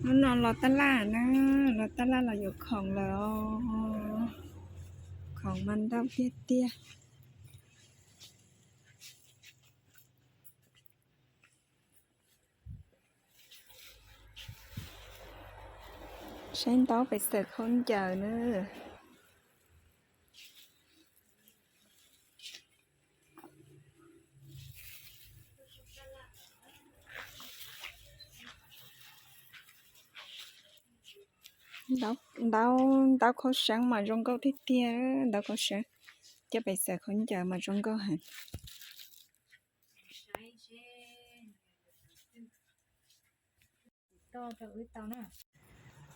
Hnub no los tab laj na, los tab laj los yuav khoom lawm os. Khoom mas ntau tiag tiag. Saib ntaub pem xawm khaub ncaws na. Ntaub, ntaub khaub seeb mas zoo nkauj tiag tiag, ntaub khaub seeb coj pem xawm khaub ncaws mas zoo nkauj heev.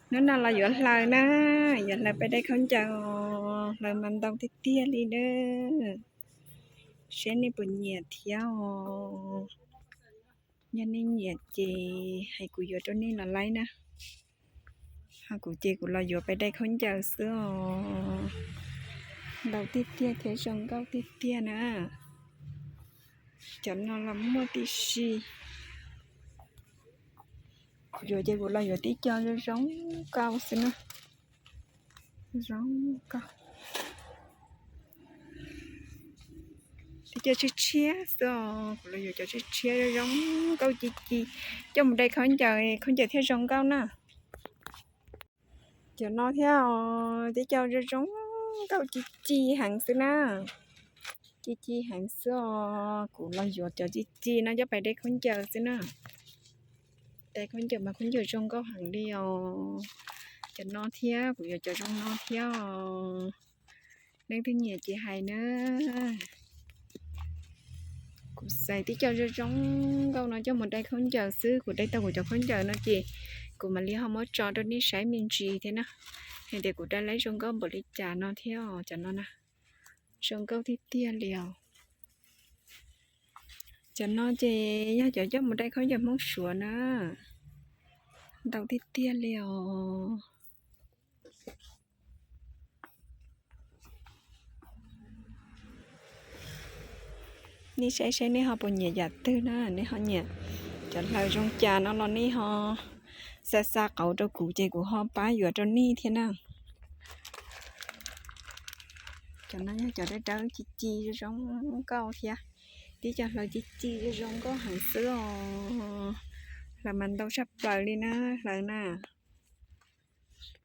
Hnub no los yuav hlaws na, yuav hlaws peb daim khaub ncaws, hlaws mas ntau tiag tiag li na. Saib nej puas nyiam thiab os. Yog nej nyiam ces hais kuv yuav rau nej los laib na. Ho kuv ces kuv los yuav peb daim khaub ncaws xwb os. Ntau tiag tiag thiab zoo nkauj tiag tiag na. Cov no los muaj tib si. Kuv yuav ces kuv los yuav tib co zoo zoo nkauj xwb na. Zoo nkauj. Tib co tshiab tshiab xwb os, kuv los yuav cov tshiab tshiab zoo zoo nkauj ci ci, coj mus dai khaub ncaws, khaub ncaws thiaj zoo nkauj na. Cov no thiab os, tib co zoo zoo nkauj ci ci heev xwb na. Ci ci heev xwb os, kuv los yuav cov ci ci no coj pais dai khaub ncaws xwb na. Dai khaub ncaws mas khaub ncaws zoo nkauj heev li os. Cov no thiab, kuv yuav cov zoo no thiab os. Leej twg nyiam ces hais na. Kuv xaiv tib co zoo zoo nkauj no coj mus dai khaub ncaws xwb, kuv dai tau kuv cov khaub ncaws no ces kuv mam li ho muab tso rau nej saib me ntsis thiab na. Hais tias kuv dai laib zoo nkauj npaum li cas no thiab os, cov no na. Zoo nkauj tiag tiag li os. Cov no ces yog cov coj mus dai khaub ncaws Hmoob Suav na. Ntau tiag tiag li os. Nej saib saib nej ho puas nyiam yam twg na, nej ho nyiam cov hlaws zoo cas no los nej ho xa xa qauv rau kuv ces kuv ho pab yuav rau nej thiab na. Cov no yog cov dawb dawb ci ci zoo zoo nkauj thiab. Tib co hlaws ci ci zoo zoo nkauj heev xwb os. Hlaws mas ntau tshaj plaws li na, hlaws na.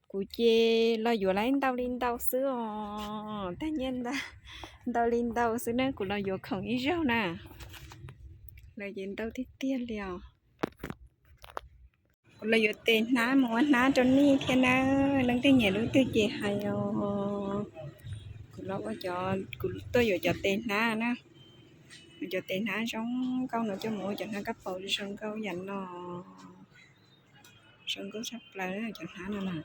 Kuv ces los yuav laib ntau li ntau xwb os, tag nyiaj ntau li ntau xwb na, kuv los yuav khoom ib zaug na. Hlaws ces ntau tiag tiag li os. Kuv los yuav tes hnab mus ua hnab rau nej thiab na, leej twg nyiam lub twg ces hais os. Kuv los ua cov, kuv tuaj yuav cov tes hnab na. Cov tes hnab zoo nkauj no coj mus ua cov hnab kab paus zoo nkauj yam no. Zoo nkauj tshaj plaws cov hnab no na.